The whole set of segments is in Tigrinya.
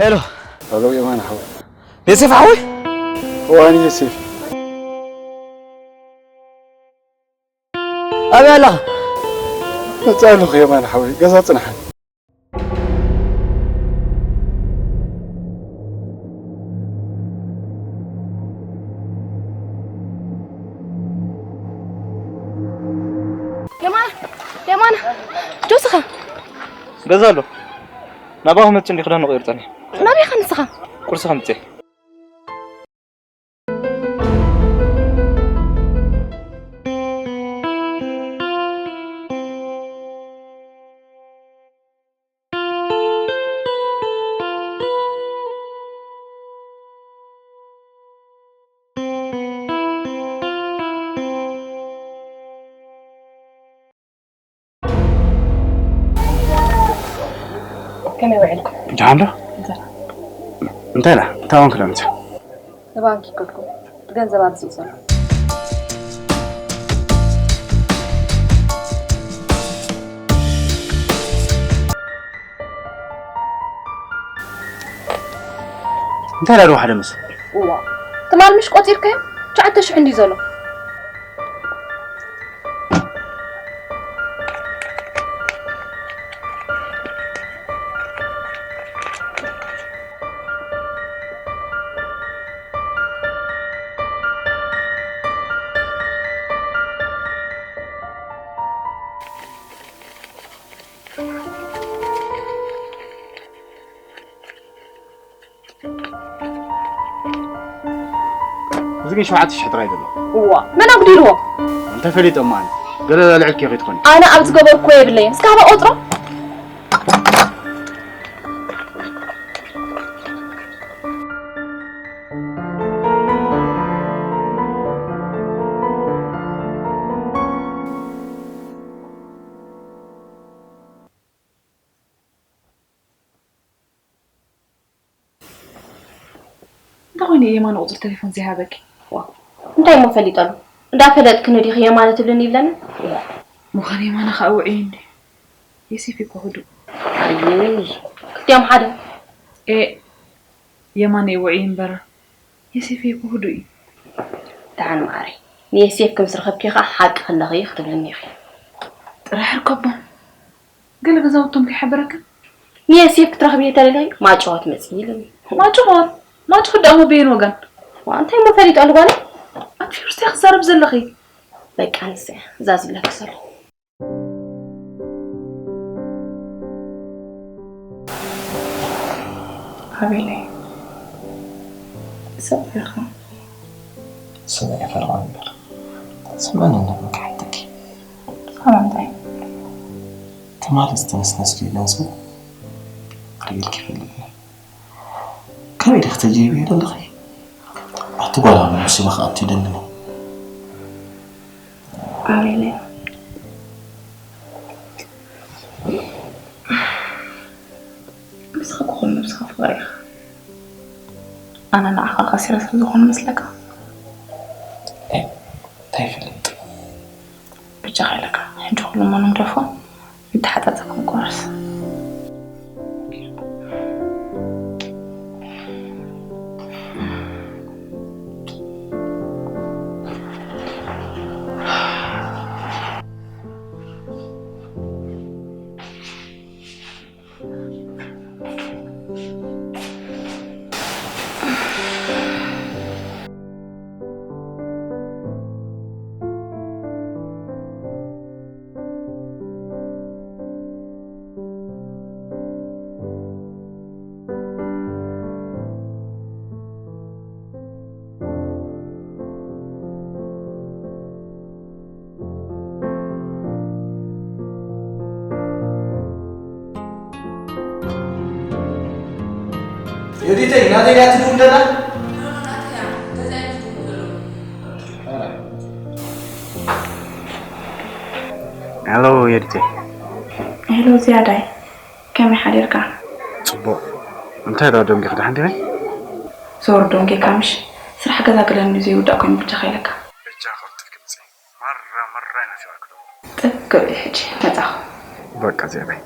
ሄሎ። ሄሎ የማነ ሓወይ። ዮሴፍ ሓወይ? እዋን ዮሴፍ። ኣበይ ኣለኻ? መጻእ ኣለኹ የማነ ሓወይ፣ ገዛ ጽንሓ። የማነ፣ የማነ፣ ጆስኻ? ገዛ ኣሎ። ናባኹም መጽእ እንዲ ክዳን ንቕይር ጸኒሐ። ናበይ ኢኻ ንስኻ? ቁርሲ ከምጽእ። ከመይ ውዒልኩም? ደሓን ዶ? እንታይ ኢላ? እንታይ ኮንክ ደምጽ? ንባንክ ይከድኩም። ብገንዘብ ኣብዚ እዩ ዘሎ። እንታይ ኢላ ዶ ሓደ ምስ? እዋ። ትማል ምሽ ቆጺርከዮ? ትሽዓተ ሽሕ እንድዩ ዘሎ። እዚ ግን ሸውዓተ ሽሕ ጥራይ ዘሎ። እዋ፣ መን ኣጉዲልዎ? እንተፈሊጦም ኣነ። ገለ ለልዕልኪ ከይትኾኒ። ኣነ ኣብ ዝገበርኩዎ የብለይን። እስካ ሃባ ቆጽሮ። እንታይ ኮይኑ የማነ ቁፅሪ ቴሌፎን ዘይሃበኪ? ዋ፣ እንታይ እሞ ፈሊጠሉ? እንዳፈለጥክኒ ዲኺ የማነ ትብልኒ ይብለኒ? ምዃን የማነ ከዓ ውዑይ እንዲ። የሴፍ እኮ ህዱእ። ኣይይ፣ ክልቲኦም ሓደ። ኤ፣ የማነ እዩ ውዑይ እምበር የሴፍ እኮ ህዱእ እዩ። ደሓን መዓረይ፣ ንየሴፍ ከም ዝረኸብኪ ከዓ ሓቂ ከለኺ ክትብልኒ ኢኺ። ጥራሕ ርከቦም። ገለ ገዛውቶም ከይሓበረካ? ንየሴፍ ክትረኽብዮ ተደሊኺ ማጭሆ ትመፅእ ኢሉኒ። ማጭሆ? ማጭሆ ደኣ እሞ በየን ወገን? ዋ፣ እንታይ እሞ ፈሊጠሉ ጓለይ? ኣንፊሩስ እንታይ ክዛረብ ዘለኺ? በቃ ንሳ እያ እዛ ዝብለኪ ዘለኹ። ኣቤለይ፣ ሰብ ኢኻ። ሰብ ኣይፈርዖን እምበር። ስምዕኒ እናበልካ ሓተኪ። ሰላምታይ። ትማሊ ዝተነስነስክዮ ገንዘብ ክርእየልኪ ይፈልጥ እየ። ከመይ ዲኺ ተጀይብዮ ዘለኺ? ኣቲ ጓል ኣነ ሙሲባ ክኣቱ ይደሊ። ኣቤለይ። ምስኻ ክኾን ነብስኻ ፍቕሪ ኢኻ። ኣነ ንዓኻ ከሲረ ስለ ዝኾነ መስለካ? እንታይ ይፈልጥ? ብጃኻ ኢለካ። ሕጂ ኩሉ እሞ ንግደፎ። ይተሓጻጸብ ክንቆርስ። ዮዲተይ፣ ናተይ ድያ ትድውል ዘላ? ሄሎ፣ ዮዲተይ። ሄሎ፣ ዝያዳይ። ከመይ ሓዲርካ? ጽቡቕ። እንታይ ደኣ ደንጊኺ፣ ደሓን ዲኺ? ዞር ደንጊኻ ምሽ? ስራሕ ገዛ ገለ እንድዩ ዘይውዳእ ኮይኑ ብጃኻ ኢለካ። በጃ ቀልጢፍኪ ምጺ። ማራ ማራ ናፊቐኪ ደንጊ። ጥግብ እየ ሕጂ መጻኹ። በቃ ዝያዳይ።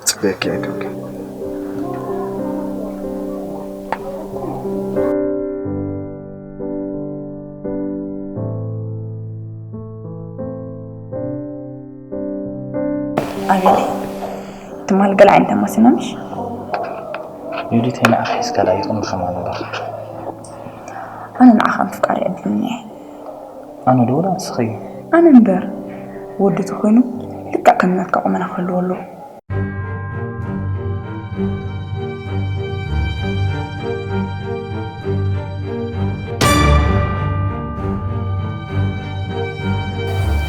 ጽበየኪ እየ ደንጊ። ኣቤለይ፣ ትማል ገለ ዓይነት ኣማሲና ምሽ? ዮዲተይ፣ ንዓኺ ሒዝካ ዳኣ ይቕንኻ ማለዳ። ኣነ ንዓኻ ምፍቃር ይዕድልኒ እየ። ኣነ ዶ ወላ ንስኺ? ኣነ እምበር፣ ወዲ ተኾይኑ ልክዕ ከም ናትካ ቁመና ክህልዎ ኣለዎ።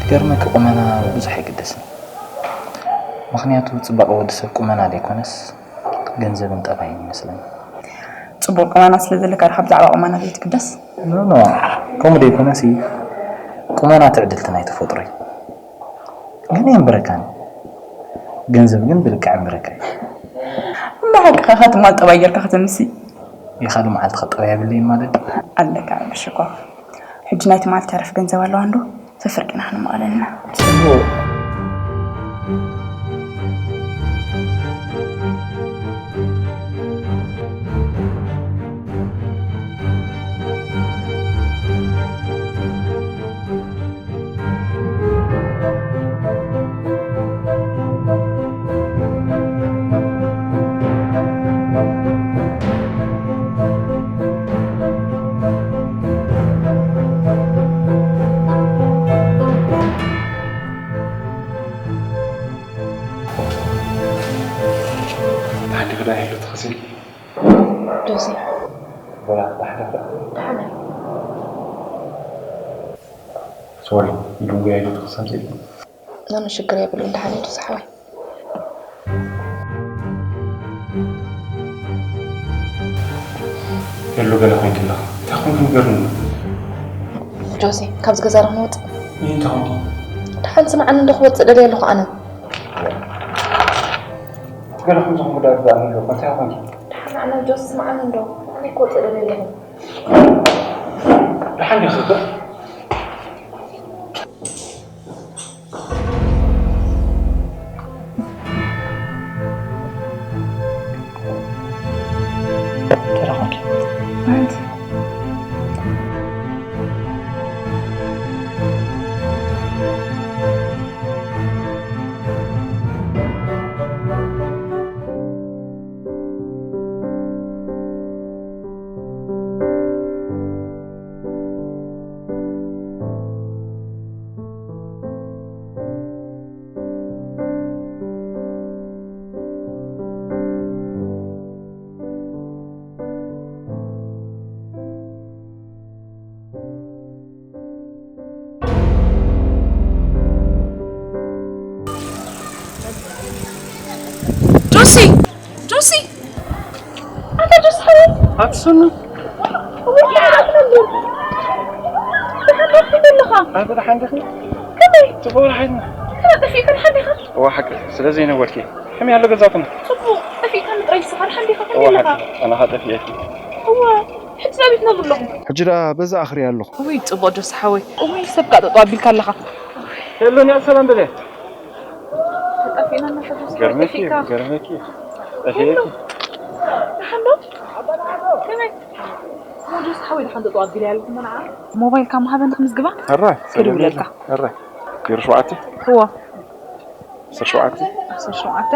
ትገርመኪ፣ ቁመና ብዙሕ ኣይግደስን። ምኽንያቱ ጽባቐ ወዲ ሰብ ቁመና ዘይኮነስ ገንዘብን ጠባይን ይመስለኒ። ጽቡቕ ቁመና ስለ ዘለካ ዲኻ ብዛዕባ ቁመና ዘይትግደስ? ኖ፣ ኖ፣ ከምኡ ዘይኮነሲ ቁመና ትዕድልቲ ናይ ተፈጥሮ እዩ። ግን የንብረካን፣ ገንዘብ ግን ብልክዕ የንብረካ እዩ። እምባ ሓቅኻ ትማል ጠባይ ጌርካ ከተምሲ። የኻሉ መዓልቲ ከጠባይ የብለይን ማለት እዩ። ኣለካ ብሽኮ። ሕጂ ናይ ትማል ተረፍ ገንዘብ ኣለዋ እንዶ? ሰፍርቅና ክንመቐለልና። ጽቡቕ። ተሓሊኺ ዶ ኢሉ ተኸሲልኪ? ጆሲ። በላ፣ ተሓሊኺ ዶ? ተሓሊኺ። ሶሪ፣ ኢሉ እምቢ ኢሉ ተኸሰምሲልኪ? ኖ፣ ኖ፣ ሽግር የብሉን። ደሓን እዩ ጆሲ ሓወይ። ሄሉ፣ ገለ ኮይንኪ ኣለኺ። እንታይ ኮንኪ ንገርኒ? ጆሲ፣ ካብዚ ገዛ ዶ ክንወጽእ? እይ፣ እንታይ ኮንኪ? ደሓን ስምዓኒ እንዶ ክወጽእ ደልየ ኣለኹ ኣነ። ገለ ከምዚ ጉዳይ ዝኣምን ኣለኹ። እንታይ ኮንኪ? ደሓን ኣነ ጆሲ ስምዓኒ እንዶ። ኣነ ክወጽእ ደልየ ኣለኹ። ደሓን ዲኺ? ጆሲ! ጆሲ! ኣታ ጆሲ ሓወይ! ኣትስኑ! ወይ፣ ደሓን ዶ? ደሓን ዶ ኣለኻ? ኣታ ደሓን ዲኺ? ከመይ? ጽቡቕ ደሓን። ከመይ ጠፊእካ? ደሓን ዲኻ? እዋ፣ ሓቂ፣ ስለ ዘይነበርኪ። ከመይ ኣሎ ገዛኹም? ጽቡቕ፣ ጠፊእካ ምጥራይ ንስኻ። ደሓን ዲኻ? ከመይ እዋ፣ ኣለኻ? ሓቂ፣ ኣነ ኸኣ ጠፊኤ። እዋ፣ ሕጂ ናበይ ትነብሩ ኣለኹም? ሕጂ ደኣ በዛ ኣኽርያ ኣለኹ። ውይ፣ ጽቡቕ ጆሲ ሓወይ። ውይ፣ ሰብ ከኣ ጠጠው ኣቢልካ ኣለኻ። ሄሎ፣ ኒያ ሰላም በለ። ተጠፊእና እናሓጎስካ ገርመኪ፣ ጠፊእካ። ገርመኪ። ጠፊእኪ። ሄሎ። ደሓን ዶ? ከመይ? ሞጆስ ሓወይ ደሓን ጠጠው ኣቢለ ያልኩ መናዓ። ሞባይልካ መሃበኒ ክምዝግባ? ሕራይ፣ ክድውለልካ። ሕራይ። ዜሮ ሸውዓተ? እዎ። ዓሰርተ ሸውዓተ? ዓሰርተ ሸውዓተ?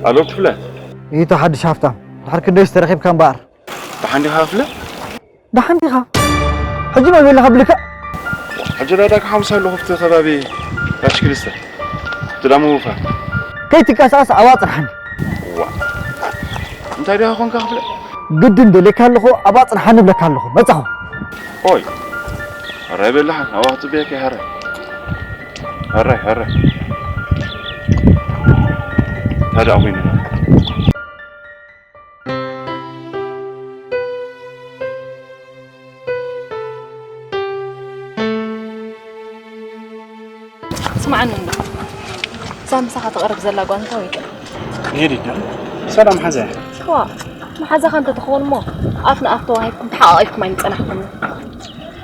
ኣሎ ክፍለ። ኢቱ ሓድሽ ሃፍታም፣ ድሓር ክንደይስ ተረኺብካ እምበኣር? ደሓን ዲኻ ክፍለ? ደሓን ዲኻ? ሕጂ መን በለኻ ብልካ? ሕጂ ዕዳጋ ሓሙስ ኣሎ፣ ኣብቲ ከባቢ ራሽ ክልተ። እቲ ዳሞ ውፋ። ከይትንቀሳቐስ ኣብኣ ጽንሓኒ። ዋ። እንታይ ዲኻ ኾንካ ክፍለ? ግድን ደልየካ ኣለኹ፣ ኣብኣ ጽንሓኒ እብለካ ኣለኹ። መጻኹ። ኦይ። ሕራይ በላሓ፣ ኣብኣ ክጽበየካ እየ፣ ሕራይ። ሕራይ፣ ሕራይ። እንታይ ደኣ ኮይኑ? ስምዓኒ እንዶ፣ እዛ ምሳኻ ትቐርብ ዘላ ጓል እንታይ ወይ? ንሄድ ይዳ ሰላም ሓዘ። ዋ፣ መሓዛኻ እንተ ትኸውን እሞ፣ ኣፍ ንኣፍ ተዋሂብኩም ተሓቓቒፍኩም ኣይምጸናሕኩምን።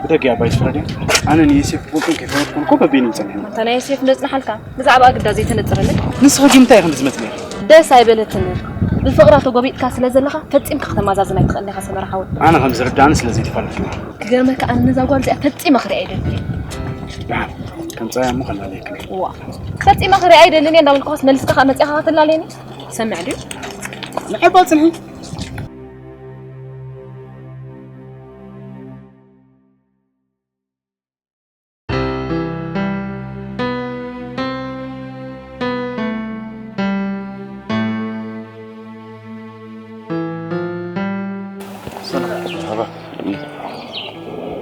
ብደገ ኣባይ ዝፍረድ እየ። ኣነ ንየሴፍ ክፈልጦን ከይፈለጥኩን እኮ በበይኑ ይጸንሕ። ኣንታ ናይ ዮሴፍ እንዶ ጽንሓልካ፣ ብዛዕባ ግዳ ዘይተነጽረለይ። ንስኺ ግን እንታይ ኢኺ ዝመጽእ? ደስ ኣይበለትንን። ብፍቕራ ተጎቢጥካ ስለ ዘለኻ፣ ፈጺምካ ከተማዛዝን ኣይትኽእልን ኢኻ ሰመረ ሓወይ። ኣነ ከም ዝርዳእኒ ስለ ዘይተፋለጥና። ክገርመካ፣ ኣነ ነዛ ጓል እዚኣ ፈጺመ ክሪኣ ኣይደልን። ደሓን፣ ከምጻያ እሞ ከላለየክን። ዋ፣ ፈጺመ ክሪኣ ኣይደልን እየ እንዳበልኩኻስ መልስካ ከኣ መጺኻ ከተላለየኒ? ትሰምዕ ድዩ? ንዕባ ጽንሒ።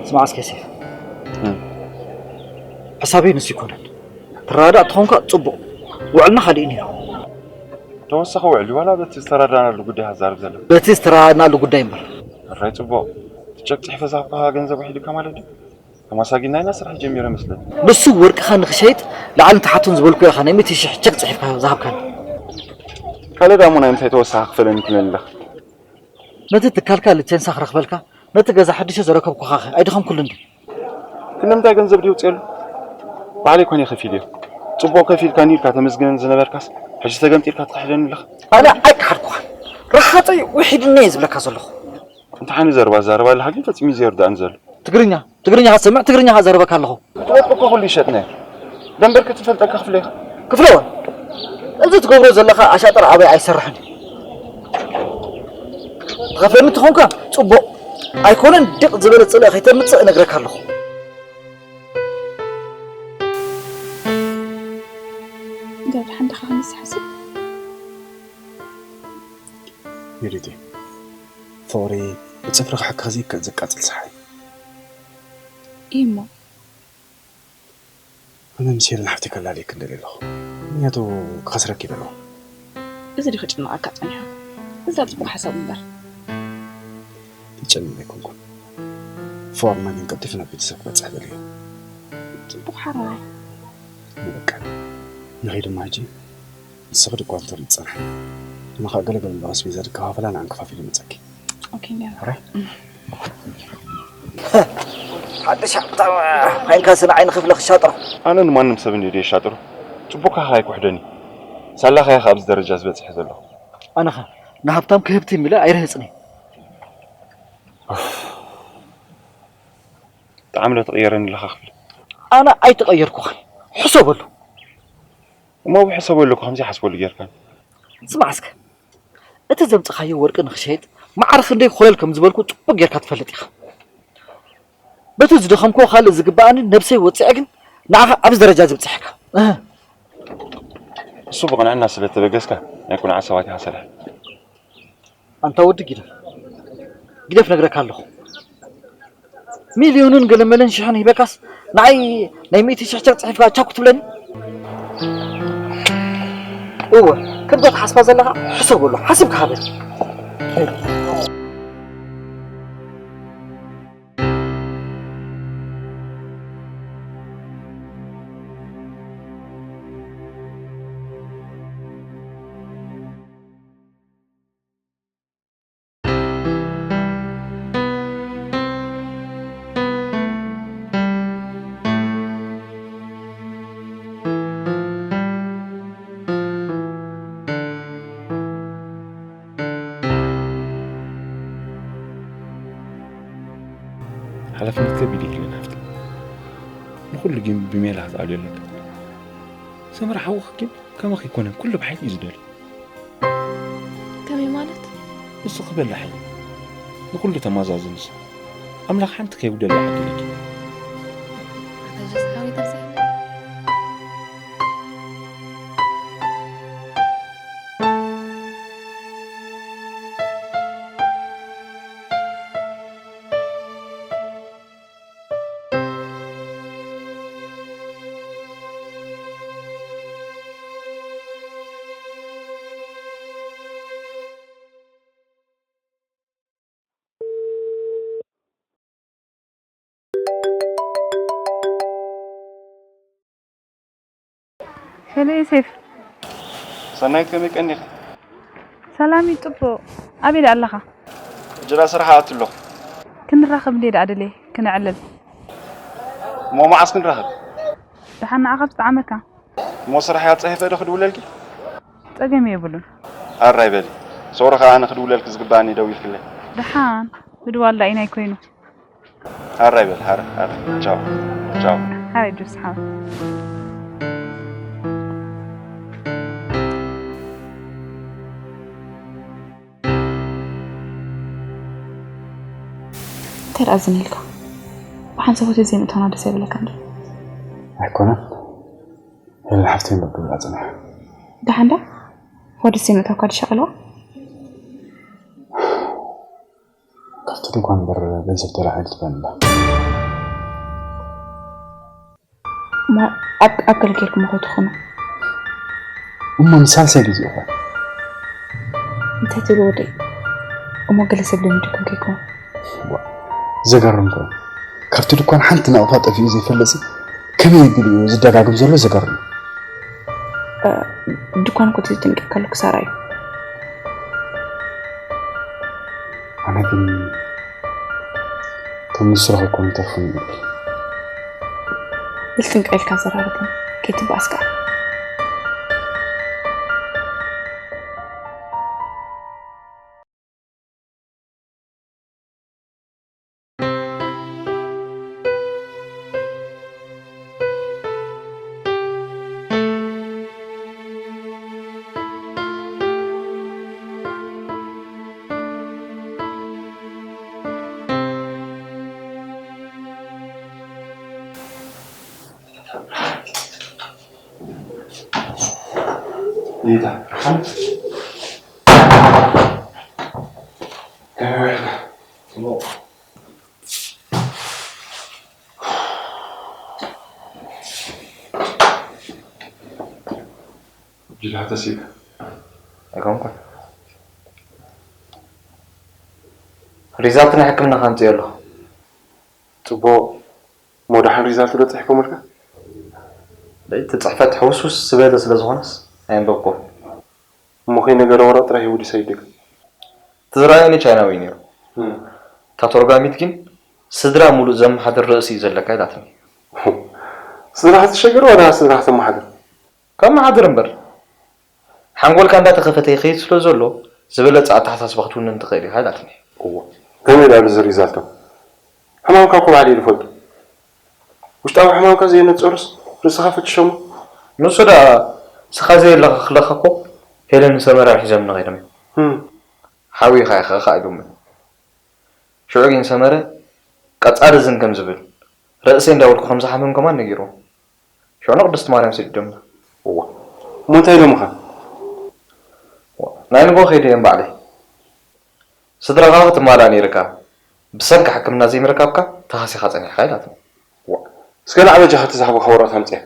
ስማዕ እስከ ሴፍ። እም። ሕሳበይ ንሱ ይኮነን። ትረዳዳእ ተኾንካ ጽቡቕ። ውዕልና ካልእ እዩ ነይሩ። ተወሳኺ ውዕል ዋላ በቲ ዝተረዳእናሉ ጉዳይ ሃዛርብ ዘሎ? በቲ ዝተረዳእናሉ ጉዳይ እምበር። ሕራይ ጽቡቕ። እቲ ቸክ ጽሒፈ ዝሃብኩኻ ገንዘብ ውሒዱካ ማለት ድዩ? ተማሳጊናይና ስራሕ ጀሚረ መስለኒ። ንሱ ወርቅኻ ንኽሸይጥ ላዕልን ታሕቱን ዝበልኩ ኢኻ ናይ ሚእቲ ሽሕ ቸክ ጽሒፍካ ዝሃብካኒ። ካልእ ደኣ እሞ ናይ ምንታይ ተወሳኺ ክፈለኒ ትብለኒ ኣለኻ? ነቲ ትካልካ ሊቸንሳ ክረኽበልካ፣ ነቲ ገዛ ሓዲሸ ዘረከብኩኻኸ ኣይደኸምኩሉን ድዩ? ክንደምንታይ ገንዘብ ድዩ ውፅኤሉ? ባዕለይ ኮነ ከፊል እየ። ጽቡቕ ከፊልካኒ ኢልካ ተመስግነኒ ዝነበርካስ፣ ሕጂ ተገምጢልካ ትኽሕደኒ ኣለኻ? ኣነ ኣይከሓድኩኻን። ረሃፀይ ውሒድኒ እየ ዝብለካ ዘለኹ። እንተ ሓኒ ዘረባ ዛረባ ኣለኻ ግን ፈጺሙ እዩ ዘይርዳእኒ ዘሎ። ትግርኛ፣ ትግርኛ ክትሰምዕ፣ ትግርኛ ከኣ ዘረበካ ኣለኹ። እቲ ወርቂ እኮ ኩሉ ይሸጥናዮ። ደንበርኪ ትፈልጠካ ክፍለ ኢኻ። ክፍለ እወ፣ እዚ ትገብሮ ዘለኻ ኣሻጥር ኣበይ ኣይሰርሕን እዩ። ትኸፍለኒ እንተኾንካ ጽቡቕ፣ ኣይኮነን ድቕ ዝበለ ጽልኢ ከይተምጽእ እነግረካ ኣለኹ። ገብረ ሓንዳኻ ክንስ ሓስብ። ሜሪቴ፣ ፍቕሪ ብጽፍሪ ክሕከ ዘይከ-፣ ዘቃጽል ጸሓይ እዩ። እሞ? ኣነ ምስ ሄለን ሓፍተይ ከላለየክን ደልየ ኣለኹ። ምኽንያቱ ክኸስረኪ ደለኹ። እዚ ድዩ ከጨንቐካ ጸኒሑ? እዚ ኣብ ጽቡቕ ሓሳብ እምበር። ይጨንቕ ኣይኮንኩን። ፍቕርና ግን ቀልጢፉ ናብ ቤተሰብ ክበጽሕ ደልየ። ጽቡቕ ሓራይ። በቃ፣ ንኸይድ እማ ሕጂ። ንስኺ ድኳን ትርኢ ዝጸንሐ። ንኻ ገለ ገለ ኣስቤዛ ድከፋፈላ ንዓን ከፋፊለ መጸኪ። ኦኬ፣ እንዲያ። ሕራይ? ሓድሽ ሃብታም ኮይንካ ስለ ዓይኒ ክፍለ ክሻጥሮ። ኣነ ንማንም ሰብ እንድየ ድየ ሻጥሮ። ጽቡቕካ ከኣ ኣይኩሕደኒ። ሳላኻ ኢኻ ኣብዚ ደረጃ ዝበጽሐ ዘለኹ። ኣነኸ ንሃብታም ክህብቲ ኢለ ኣይርህጽን እየ። ጣዕሚ ዶ ትቕየረኒ ኣለኻ ክፍለ? ኣነ ኣይተቐየርኩኻን። ሕሰበሉ። እሞ ብሕሰበሉ እኮ ከምዚ ሓስበሉ ጌርካኒ። ስማዕ እስከ፣ እቲ ዘምጻኻዮ ወርቂ ንኽሸይጥ ማዕረ ክንደይ ኮለል ከም ዝበልኩ ጽቡቕ ጌርካ ትፈልጥ ኢኻ። በቲ ዝደኸምክዎ ካልእ ዝግብኣኒ ነብሰይ ወጺዐ ግን ንዓኻ ኣብዚ ደረጃ ዘብጽሐካ። እህ። እሱ ብቕንዕና ስለ እተበገስካ ናይ ቅኑዓት ሰባት ኢኻ ሰሪሕ። ኣንታ ወዲ ጊደፍ፣ ጊደፍ ነግረካ ኣለኹ። ሚልዮንን ገለመለን ሽሕን ሂበካስ ንዓይ ናይ ሚእቲ ሽሕ ቸክ ጽሒፍካ ቻው ክትብለኒ? እወ፣ ከምዛ ትሓስባ ዘለኻ ሕሰበሉ፣ ሓሲብካ ሃበኒ። ሓላፍነት ከቢድ እዩ ሄለን ሃፍቲ። ንኹሉ ግን ብሜላ ክትኣልዮ ኣለካ። ሰመረ ሓውኺ ግን ከማኺ ኣይኮነን፣ ኩሉ ብሓይሊ እዩ ዝደልዮ። ንስኺ በላሕ ኢኺ፣ ንኹሉ ተማዛዝኒ ሰብ። ኣምላኽ ሓንቲ ከይጉደል ይዓድለኪ። ኣታ ጀስ ሓወይ ተብዝሕ። ሄሎ ዮሴፍ። ሰናይት፣ ከመይ ቀኒኺ? ሰላም እዩ፣ ጽቡቕ። ኣበይ ደኣ ኣለኻ? ጅራ ስራሕ ኣቱ ኣለኹ። ክንራኸብ እንዴ ደኣ ደልየ፣ ክነዕልል። እሞ መዓስ ክንራኸብ? ደሓን ንዓኻ ብዝጠዓመካ። እሞ ስራሕ እያ ጸሒፈ ዶ ክድውለልኪ? ጸገም የብሉን። ኣራይ በሊ። ሰውራ ከኣ ኣነ ክድውለልኪ ዝግባኣኒ ደዊልክለይ። ደሓን፣ ምድዋል ዳኣ ኢናይ ኮይኑ። ኣራይ በል፣ ሃረ፣ ሃረ። ቻው፣ ቻው። ሃረ ጁስ ሓወይ። እንታይ ደኣ ዝን ኢልካ? ብሓንሳብ ሆቴል ዘይምእታውና ደስ ኣይብለካን ድዩ? ኣይኮነን። ሄለን ሓፍተይ እምበር ክብላ ጸኒሐ። ደሓን ዳ? ወዲ ዘይምእታውካ ድሻ ቀለዋ? ካብቲ ድኳን እምበር ገንዘብ ተላዒሉ ትበል እምበር። እሞ ኣብ ኣብ ገለ ጌርኩሞ ከይትኾኑ። እሞ ንሳልሳይ ግዜ እኮ። እንታይ ትብሉ ወደይ? እሞ ገለ ሰብ ለሚዱኩም ከይኮኑ። ዋ፣ ዘገርም እኮ። ካብቲ ድኳን ሓንቲ ናቕፋ ጠፊኡ ዘይፈልጥ ሲ ከመይ ይብል እዩ ዝደጋግም ዘሎ ዘገርም። እ፣ ድኳን እኮ ተዘይተንቂቕካሉ ክሳራ እዩ። ኣነ ግን እቶም ንስርሑ እኮ ይተርፉኒ ይብል። ኢልትንቀ ኢልካ ዘራርብኒ ከይትበኣስ ከኣ። ጌታ ከመይ ውዒልካ? ጅግና ተሲእካ። ኣይኮንኩን። ሪዛልት ናይ ሕክምና ካምፅእ ኣለኹ። ፅቡቕ። እሞ ደሓን ሪዛልት ዶ ፅሒፎምልካ? እቲ ፅሕፈት ሕውስውስ ዝበለ ስለ ዝኾነስ ኣየንበብኩን። እሞ ከይነገረ ወረቕ ጥራይ ሂቡ ድዩ ሰዲዱልካ? እቲ ዝረኣየኒ ቻይናዊ እዩ ነይሩ። እም። እታ ተርጓሚት ግን ስድራ ሙሉእ ዘመሓድር ርእሲ እዩ ዘለካ ኢላትኒ። ስድራኻ ትሸገር ዋላ ስድራኻ ተመሓድር? ከመሓድር እምበር። ሓንጎልካ እንዳተኸፈተ ይኸይድ ስለ ዘሎ ዝበለጸ ኣተሓሳስባ ክትውንን ትኽእል ኢኻ ኢላትኒ። እዋ፣ ከመይ ደኣ ብዚ ሪዛልቶም? ሕማምካ እኮ ባዕሉ እዩ ዝፈልጦ። ውሽጣዊ ሕማምካ ዘየነጸሩስ ርእስኻ ፈትሸሞ። ንሱ ደኣ ንስኻ ዘየለኻ ክለኻ እኮ ሄለንን ሰመራን ሒዞምኒ ከይዶም እዮም። እም። ሓውኻ ኢኻ ከኣ ኢሎምኒ። ሽዑ ግን ሰመረ ቀጻሊ ዝን ከም ዝብል፣ ርእሰይ እንዳበልኩ ከም ዝሓምም ከማን ነጊርዎም። ሽዑ ንቅድስቲ ማርያም ሰዲዶምና። እዋ። እሞ እንታይ ኢሎምኻ? ዋ፣ ናይ ንግሆ ከይደ እየ ባዕለይ። ስድራኻ ክትማላእ ነይርካ፣ ብሰንኪ ሕክምና ዘይምርካብካ ተሃሲኻ ጸኒሕካ ኢላትኒ። ዋ። እስከ ንዓ በጃኻ እቲ ዝሃቡኻ ወረቐት ኣምጽኣ።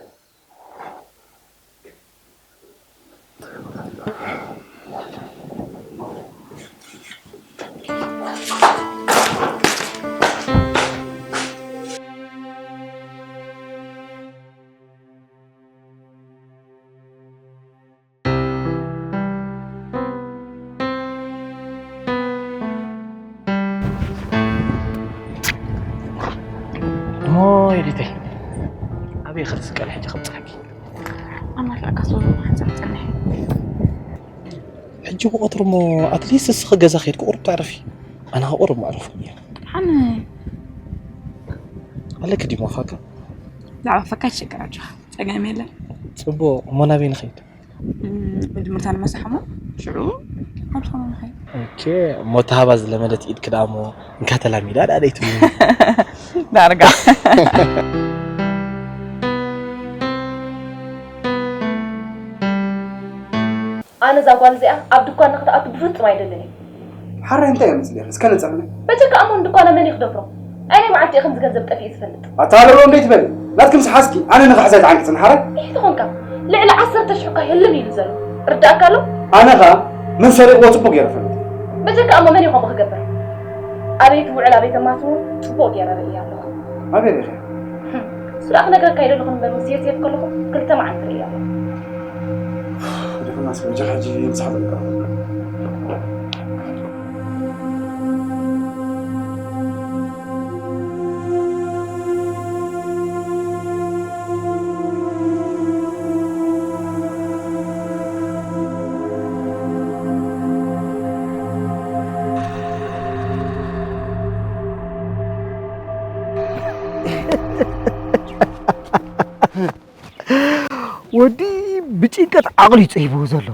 እሞ የዲተይ፣ ኣበይ ከ ዝስቀል ሕጂ ከምጽኣኪ? ኣማላእካ ሰው ሓንሳብ ጸንሐ። ሕጂ ብቐትሩ እሞ ኣትሊስት እስኺ ገዛ ከይድኪ ቁሩብ ተዕርፊ። ኣነ ከ ቁሩብ መዕረፉ እየ። ሓመይ። ኣለኪ ድዩ መፋካ? ላዕባ ፈካ ይሸገር ኣጆኻ። ጸገም የለን። ጽቡቕ፣ እሞ ናበይ ንኸይድ? እም፣ መጀመርታ ንመሳሕሞ፣ ሽዑ ኣብ ዝኾነ ንኸይድ። ኦኬ። እሞ ተሃባ ዝለመደት ኢድ ክዳሞ እንካ ተላሚዳ ዳ ደይትብሉ። ዳርጋ ኣነ እዛ ጓል እዚኣ ኣብ ድኳን ንክትኣቱ ብፍጹም ኣይደልን እየ። ሓራይ እንታይ እዮም ዝደሊ እስከ ነፀርኒ። በጀካ ኣሞ ንድኳና መን ይክደፍሮ? ኣይ ናይ መዓልቲ ኢኽን ዝገንዘብ ጠፊኡ ዝፈልጥ? ኣታለሎ እንዴት በል ናትክም ሰሓስኪ ኣነ ንካሕሳይ ተዓንቂ ፅንሓረ። ይህ ትኾንካ ልዕሊ ዓሰርተ ሽሕ እኳ ህልም ኢሉ ዘሎ ርዳእካ ኣሎ። ኣነ ኸ መን ሰሪቕዎ ፅቡቅ ገይረ ፈልጥ። በጀካ ኣሞ መን ይኸም ክገብር? ኣበይ ትውዕል ኣበይ ተማስቡ ጽቡቅ ገይረ ርእያ ኣለኹ። ኣበይ ሪኸ ስራኽ ነገር ካይደ ኣለኹ እምበር ምስ ዮሴፍ ከለኹ ክልተ መዓልቲ ርእያ ኣለኹ። ደፍና ስለ ጀኻ ሕጂ ምሳሕ ወዲ ብጭንቀት ዓቕሊ ጸይቡ ዘሎ።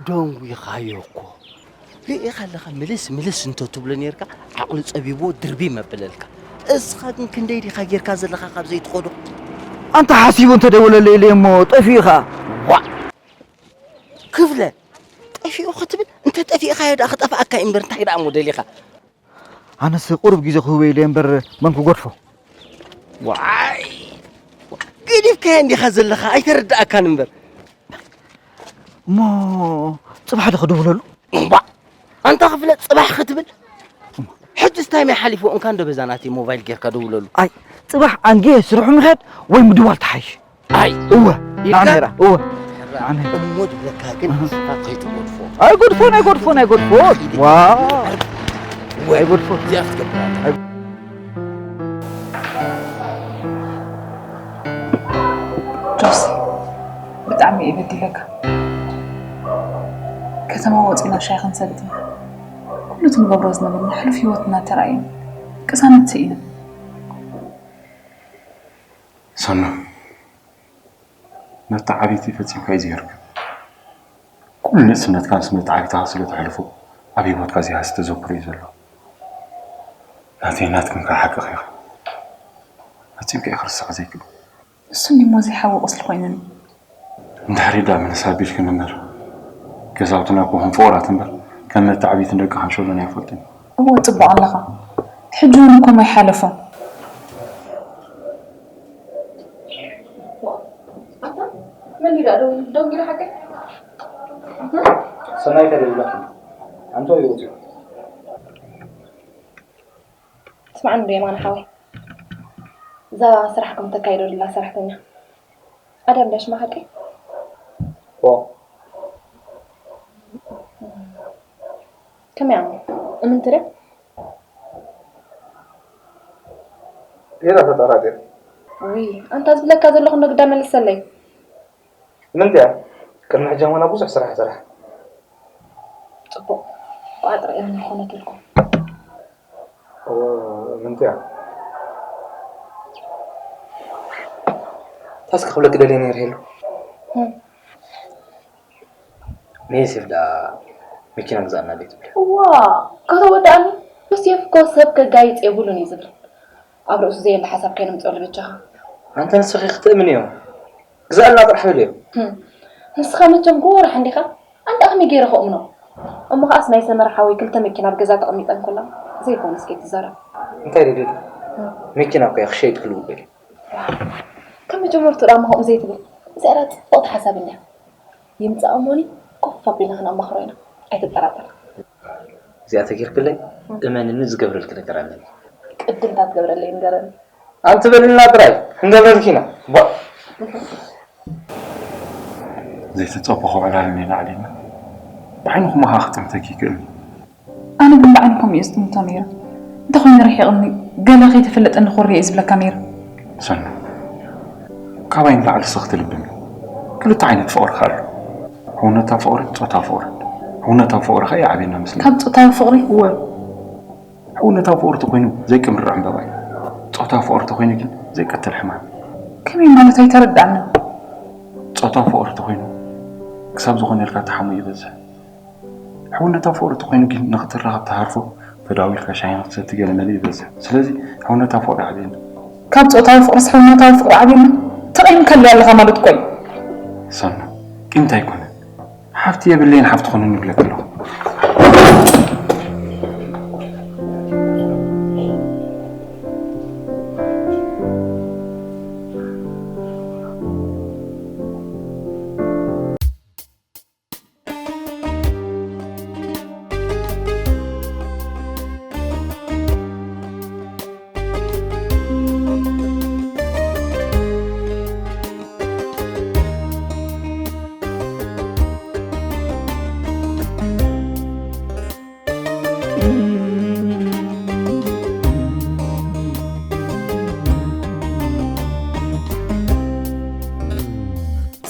ደንጒኻዮ እኮ ርኢኻ ኣለኻ። ምልስ ምልስ እንተትብሎ ነርካ ዓቕሉ ጸቢብዎ ድርቢ መበለልካ። እስኻ ግን ክንደይ ዲኻ ጌርካ ዘለኻ ካብ ዘይትኸዶ? ኣንታ ሓሲቡ እንተደወለለይ ኢለ እሞ ጠፊኡ ኸኣ። ዋ ክፍለ ጠፊኡ ክትብል እንተ ጠፊእኻዮ ደኣ ክጠፍኣካ እዩ እምበር እንታይ ደኣ እሞ ደሊኻ? ኣነስ ቁሩብ ግዜ ክህቦ ኢለ እምበር መን ክገድፎ። ዋይ ገዲፍካዮ እንዲኻ ዘለኻ ኣይተረድኣካን እምበር። እሞ ጽባሕ ዶ ክድውለሉ? እምባ ኣንታ ክፍለ ጽባሕ ክትብል ሕጅስ ታይም ይሓሊፍዎ እንካ እንዶ በዛ ናተይ ሞባይል ጌርካ ደውለሉ። ኣይ ጽባሕ ኣንጌ ስርሑ ምኸድ ወይ ምድዋል ተሓይሽ። ኣይ እወ ኢልካ? ንዓመራ እወ እሞ ድብለካ ግን ንስኻ ከይትጎድፎ። ኣይጎድፎን ኣይጎድፎን ኣይጎድፎን ዋ ኣይጎድፎን። እዚኣ ክትገብር ኣለካ። ጆሲ፣ ብጣዕሚ እየ በዲለካ። ከተማ ወፂና ሻሂ ክንሰቲ ኩሉ እቲ ንገብሮ ዝነበርና ሕሉፍ ህይወትና ተራእዩ ቅሳነት ስኢና። ሰኑ፣ ነታ ዓብይቲ ፈጺምካ እዩ ዝገርም። ኩሉ ንእስነትካ ምስ መተዓቢታኻ ስለ ተሕልፎ ኣብ ህይወትካ ዘይሃሲ ተዘክሮ እዩ ዘሎ። ናተይ ናትክን ከኣ ሓቅኺ ኢኺ። ፈጺምካ እዩ ክርስዕ ዘይክእል። እሱ እንዲሞ ዘይሓዊ ቁስሊ ኮይኑኒ። እንድሕሪ ደኣ ምንስ ኣቢልክን እምበር፣ ገዛውትና እኮ ከም ፍቑራት እምበር ከም መተዓቢትን ደቂ ሓንሸሎን ኣይፈልጥን። እወ ጽቡቕ ኣለኻ። ሕጂ እውን እኮ ማይ ሓለፎ። ሰናይ ከደልላችሁ አንተ ይወጡ ስማዕ እንዶ የማነ ሓወይ፣ እዛ ስራሕኩም ተካይዶ ደላ ሰራሕተኛ ኣዳም ዳሽ ማሓቂ ኦ ከመይ ኣሞ እምንቲ ድያ? ሌላ ተጠራጢር ውይ ኣንታ ዝብለካ ዘለኹ ነግዳ መልሰለይ። ምንድያ ቅድሚ ሕጂ ኣማና ብዙሕ ስራሕ ስራሕ ጽቡቕ ቋጥር እያ ዝኾነትልኩም ምንትያ ታስክ ክብለክ ደልየ ነይር ሄሉ ንየሴፍ ደኣ መኪና ግዛእና ቤት ብል ዋ ከተወዳእኒ ዮሴፍ እኮ ሰብ ከጋይፅ የብሉን እዩ ዝብል ኣብ ርእሱ ዘየለ ሓሳብ ከይነምፅኦ ልብቻኻ ኣንተ ንስኺ ክትእምን እዮም ግዛእልና ጥራሕ በልዮ ንስኻ መቸም ጎራሕ እንዲኻ ኣንታ ከመይ ገይረ ከእምኖ እሞ ከኣስ ናይ ሰመረ ሓወይ ክልተ መኪና ኣብ ገዛ ተቐሚጠን ኮላ ዘይኮነስ ከይትዛረብ እንታይ ደሊሉ መኪና እኮ እየ ክሸይጥ ክልውጥ ደልዩ ካብ መጀመርትኡ ደኣ እሞ ከምኡ ዘይትብል እዚኣ ደኣ ፅብቕቲ ሓሳብ እንድያ ይምፃእ እሞኒ ኮፍ ኣቢልና ክነማኽሮ ኢና ኣይትጠራጠር እዚኣ ተጊርክለይ እመንኒ ዝገብረልኪ ነገር ኣለኒ ቅድም እታ ትገብረለይ ንገረኒ ኣንቲ በልልና ጥራይ ክንገብረልኪ ኢና ዘይተፀበኹ ዕላል ኔና ዓሊና ብዓይንኹም ኣኻ ክጥምተኪ ይክእል ኣነ ግን ብዓይንኹም እየ ዝጥምቶ ነይረ እንተኾይኑ ርሒቕኒ ገለ ከይተፈለጠኒ ኮርየ እየ ዝብለካ ነይረ ሰኑ ካባይ ንላዕሊ ስኽቲ ልብን ክልተ ዓይነት ፍቕሪ ከ ኣሎ ሕውነታዊ ፍቕሪ ፆታዊ ፍቕሪ ሕውነታዊ ፍቕሪ ከ ይዓብየና መስለኒ ካብ ፆታዊ ፍቕሪ እወ ሕውነታዊ ፍቕሪ ተኮይኑ ዘይቅምርር ዕምበባ እዩ። ፆታዊ ፍቕሪ ተኮይኑ ግን ዘይቀትል ሕማም እዩ። ከመይ ማለት ኣይተረድኣንን። ፆታዊ ፍቕሪ ተኮይኑ ክሳብ ዝኾነልካ ተሓሙ ይበዝሕ። ሕውነታዊ ፍቕሪ ተኾይኑ ግን ንኽትራኸብ ትሃርፎ፣ ተዳዊልካ ሻሂ ንኽትሰቲ ገለመለ ይበዝሕ። ስለዚ ሕውነታዊ ፍቕሪ ዓብየና። ካብ ጾታዊ ፍቕርስ ሕውነታዊ ፍቕሪ ዓብየና? ተቐይምካለይ ኣለኻ ማለት እኮ እዩ። ሰኑ፣ ቂምታ ኣይኮነን። ሓፍቲ የብለይን፣ ሓፍቲ ኮነን ይብለኪ ኣለኹ።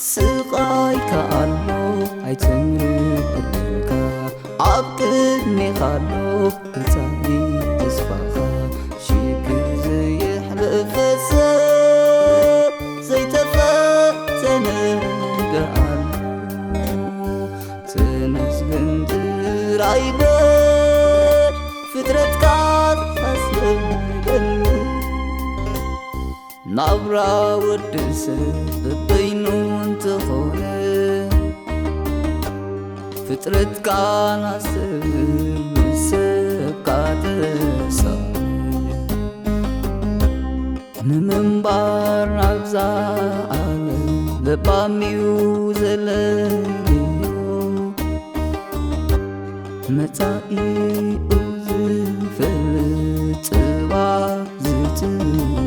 ስቓይካ ኣሎ ኣይተምርር ዕድልካ፣ ኣብ ቅድሜኻ ኣሎ መጻኢ ተስፋኻ። ሽግር ዘየሕልፍ ሰብ ዘይተፈተነ ኣሎ። ተመስገን ጥራይ በል ፍጥረትካ ኣስተብህለሉ። ናብራ ወዲ ሰብ በበይኑ እንተኾነ፣ ፍጥረትካ ናሰብ ሰብካ ተሳነ። ንምንባር ናብዛ ዓለም ለባም እዩ ዘለዮ፣ መጻኢኡ ዝፈልጥ ጽባሕ ዝጽበዮ።